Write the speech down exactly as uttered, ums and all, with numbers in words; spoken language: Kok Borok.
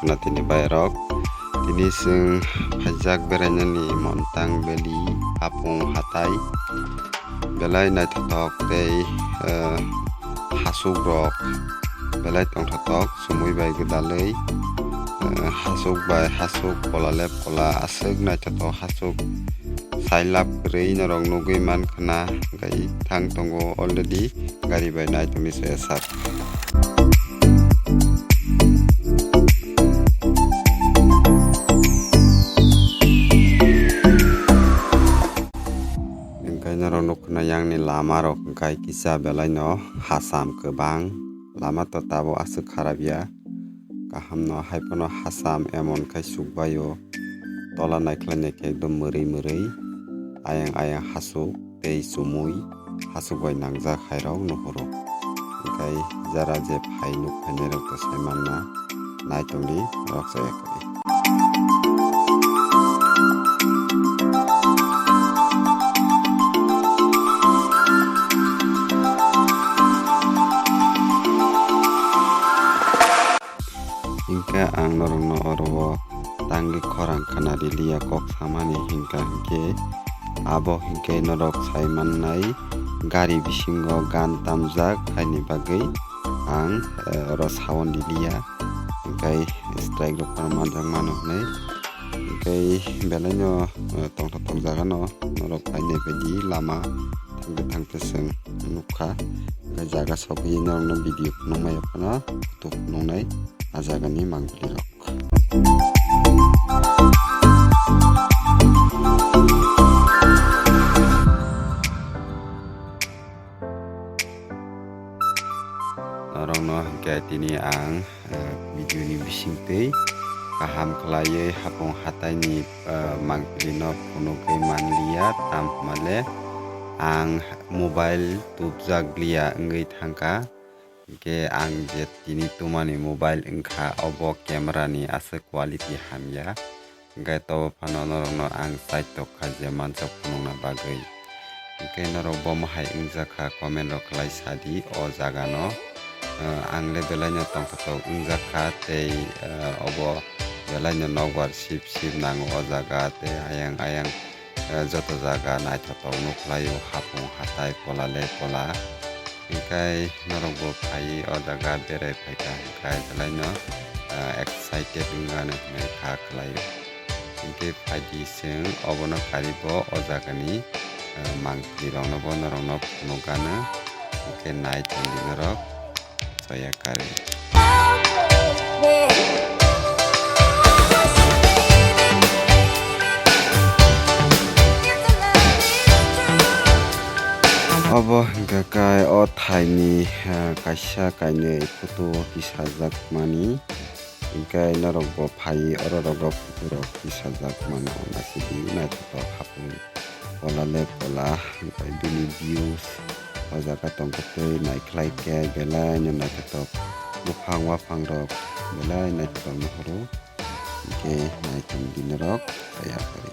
Natini bai rok, tini chwng phaijak berainani Montang Valley, Hapung hatai, belai naithothok tei, eh, hasuk rok belai tongthothok, sumui bai gwdalwi, eh, hasuk bai hasuk, pola le pola, aswk naithothok hasuk. Sailap kwrwi norok nugwi mankha na, hwnkhe thang tongo already gari bai nai tongni soya sak. Hwnkhe norok nukha na yang ni lama rok hwnkhe kisa belai no hasam kwbang, lama to tabuk aswk kharap ya. Kaham no hai phano hasam emon khai sukbai o, tola naikhlai naikhe ekdom mwrwi mwrwi, ayang ayang hasuk tei chumui hasuk bai nangjak hai rok nuhuru. Hwnkhe jara je phai nuk phainai rok to sai manna, nai tongdi norok chaya kwrwi. Hinkhe ang norokno oro o tangwi khorang khna riliya kok samani hinkha hinkhe abo hinkhe norok sai mannai gari bisingo gan tamjak haini bagwi ang, eh, oro sound riliya, hinkhe strike rok phano manjak mano hinwi. Hinkhe belaino, eh, tongthok tong jagano norok phainai baidi lama thangte thangte chwng nukha. Hinkhe jaga sogwi norokno video phunukmaya phano photo phunuknai a jagani mangpili rok. Norokno hinkhe tini ang, eh, video ni bisingtwi kaham khlaiwi Hapung hatai ni, eh, mangpili no phunugwi manliya, tamo hwnba le ang mobile tubjak liya wngwi thangkha. Hinkhe ang je tini tumani mobile wngkha, obo camera ni aswk quality hamya. Hinkhe tobo phano norokno ang chaitok kha je mansok phunukna bagwi. Hinkhe norok bomo hai wngjakha comment rok khlai sadi o jagano. Eh, ang le belaino tongthok tongjak kha tei, eh, obo belaino nokbar sip sip nango o jaga tei ayang ayang, eh, joto jaga naithotok nukhlaio, hapung hatai pola le pola. Hinkhe norokbo phaiwi o jaga berai phaikha hinkhe belaino, ah, excited wngmani hinwi kha khlaio. Hinkhe phaidi chwng obono karibo o jagani, ah, mangpili rokno bo norokno phunukgano. Hinkhe nai tongdi norok soya karwi. Obo hinkhe kai o thaini, eh, kaisa kainwi photo tisajak mani. Hinkhe norokbo phaiwi oro rogo photo rok tisajak mano, naisidi naithotok hapung pola le pola, hinkhe bini views o jaga tongkhe tei naikhlai khe belaino naithotok, buphang waphang rok belai naithotok nuhuru. Hinkhe naitom di norok chaya kari.